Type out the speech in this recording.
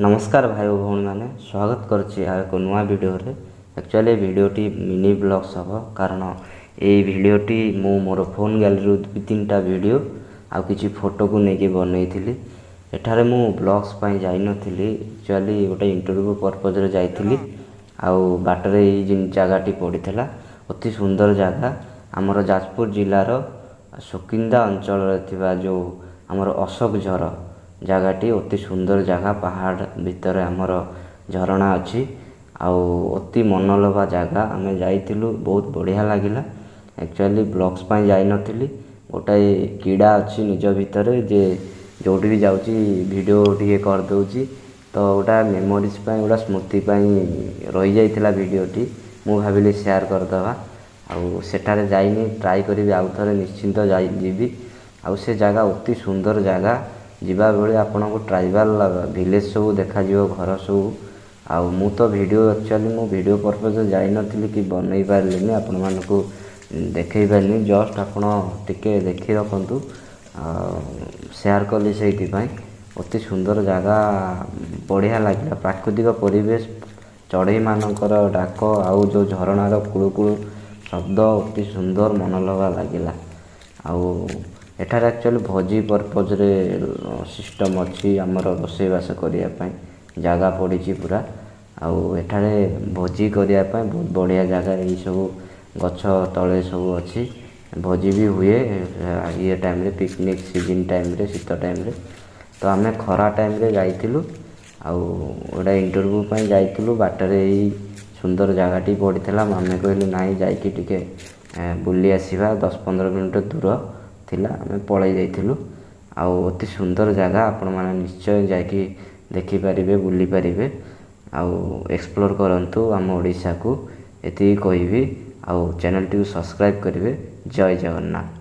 ନମସ୍କାର ଭାଇ ଓ ଭଉଣୀମାନେ, ସ୍ୱାଗତ କରୁଛି ଆଉ ଏକ ନୂଆ ଭିଡ଼ିଓରେ। ଆକ୍ଚୁଆଲି ଏ ଭିଡ଼ିଓଟି ମିନି ବ୍ଲଗ୍ସ ହେବ, କାରଣ ଏଇ ଭିଡ଼ିଓଟି ମୁଁ ମୋର ଫୋନ୍ ଗ୍ୟାଲେରୀରୁ 2 3ଟା ଭିଡ଼ିଓ ଆଉ କିଛି ଫଟୋକୁ ନେଇକି ବନେଇଥିଲି। ଏଠାରେ ମୁଁ ବ୍ଲଗ୍ସ ପାଇଁ ଯାଇନଥିଲି, ଆକ୍ଚୁଆଲି ଗୋଟେ ଇଣ୍ଟରଭ୍ୟୁ ପର୍ପଜ୍ରେ ଯାଇଥିଲି ଆଉ ବାଟରେ ଏଇ ଜାଗାଟି ପଡ଼ିଥିଲା। ଅତି ସୁନ୍ଦର ଜାଗା, ଆମର ଯାଜପୁର ଜିଲ୍ଲାର ସୁକିନ୍ଦା ଅଞ୍ଚଳରେ ଥିବା ଯେଉଁ ଆମର ଅଶୋକଝର ଜାଗାଟି ଅତି ସୁନ୍ଦର ଜାଗା। ପାହାଡ଼ ଭିତରେ ଆମର ଝରଣା ଅଛି ଆଉ ଅତି ମନଲୋଭା ଜାଗା। ଆମେ ଯାଇଥିଲୁ, ବହୁତ ବଢ଼ିଆ ଲାଗିଲା। ଆକ୍ଚୁଆଲି ବ୍ଲଗ୍ସ ପାଇଁ ଯାଇନଥିଲି, ଗୋଟାଏ କୀଡ଼ା ଅଛି ନିଜ ଭିତରେ ଯେ ଯେଉଁଠି ବି ଯାଉଛି ଭିଡ଼ିଓ ଟିକେ କରିଦେଉଛି, ତ ଗୋଟା ମେମୋରିଜ୍ ପାଇଁ, ଗୋଟା ସ୍ମୃତି ପାଇଁ ରହିଯାଇଥିଲା ଭିଡ଼ିଓଟି। ମୁଁ ଭାବିଲି ସେୟାର କରିଦେବା। ଆଉ ସେଠାରେ ଯାଇନି, ଟ୍ରାଏ କରିବି, ଆଉ ଥରେ ନିଶ୍ଚିନ୍ତ ଯାଇ ଯିବି। ଆଉ ସେ ଜାଗା ଅତି ସୁନ୍ଦର ଜାଗା। ଯିବାବେଳେ ଆପଣଙ୍କୁ ଟ୍ରାଇବାଲ୍ ଭିଲେଜ୍ ସବୁ ଦେଖାଯିବ, ଘର ସବୁ। ଆଉ ମୁଁ ତ ଭିଡ଼ିଓ ଆକ୍ଚୁଆଲି ମୁଁ ଭିଡ଼ିଓ ପର୍ପଜ୍ରେ ଯାଇନଥିଲି କି ବନେଇ ପାରିଲିନି, ଆପଣମାନଙ୍କୁ ଦେଖେଇ ପାରିଲିନି। ଜଷ୍ଟ ଆପଣ ଟିକେ ଦେଖି ରଖନ୍ତୁ, ଆଉ ସେୟାର କଲି ସେଇଥିପାଇଁ। ଅତି ସୁନ୍ଦର ଜାଗା, ବଢ଼ିଆ ଲାଗିଲା। ପ୍ରାକୃତିକ ପରିବେଶ, ଚଢ଼େଇମାନଙ୍କର ଡାକ ଆଉ ଯେଉଁ ଝରଣାର କୁଳୁ କୁଳୁ ଶବ୍ଦ ଅତି ସୁନ୍ଦର ମନଲୋଭା ଲାଗିଲା। ଆଉ ଏଠାରେ ଆକ୍ଚୁଆଲି ଭୋଜି ପର୍ପଜ୍ରେ ସିଷ୍ଟମ୍ ଅଛି, ଆମର ରୋଷେଇବାସ କରିବା ପାଇଁ ଜାଗା ପଡ଼ିଛି ପୁରା। ଆଉ ଏଠାରେ ଭୋଜି କରିବା ପାଇଁ ବହୁତ ବଢ଼ିଆ ଜାଗା, ଏଇସବୁ ଗଛ ତଳେ ସବୁ ଅଛି। ଭୋଜି ବି ହୁଏ ଇଏ ଟାଇମ୍ରେ, ପିକନିକ୍ ସିଜିନ୍ ଟାଇମ୍ରେ, ଶୀତ ଟାଇମ୍ରେ। ତ ଆମେ ଖରା ଟାଇମ୍ରେ ଯାଇଥିଲୁ ଆଉ ଗୋଟେ ଇଣ୍ଟରଭ୍ୟୁ ପାଇଁ ଯାଇଥିଲୁ। ବାଟରେ ଏଇ ସୁନ୍ଦର ଜାଗାଟି ପଡ଼ିଥିଲା, ଆମେ କହିଲୁ ନାଇଁ ଯାଇକି ଟିକେ ବୁଲି ଆସିବା। 10 15 କିଲୋମିଟର ଦୂର ଥିଲା, ଆମେ ପଳେଇ ଯାଇଥିଲୁ। ଆଉ ଅତି ସୁନ୍ଦର ଜାଗା, ଆପଣମାନେ ନିଶ୍ଚୟ ଯାଇକି ଦେଖିପାରିବେ, ବୁଲିପାରିବେ ଆଉ ଏକ୍ସପ୍ଲୋର୍ କରନ୍ତୁ ଆମ ଓଡ଼ିଶାକୁ, ଏତିକି କହିବି। ଆଉ ଚ୍ୟାନେଲ୍ଟିକୁ ସବସ୍କ୍ରାଇବ୍ କରିବେ। ଜୟ ଜଗନ୍ନାଥ।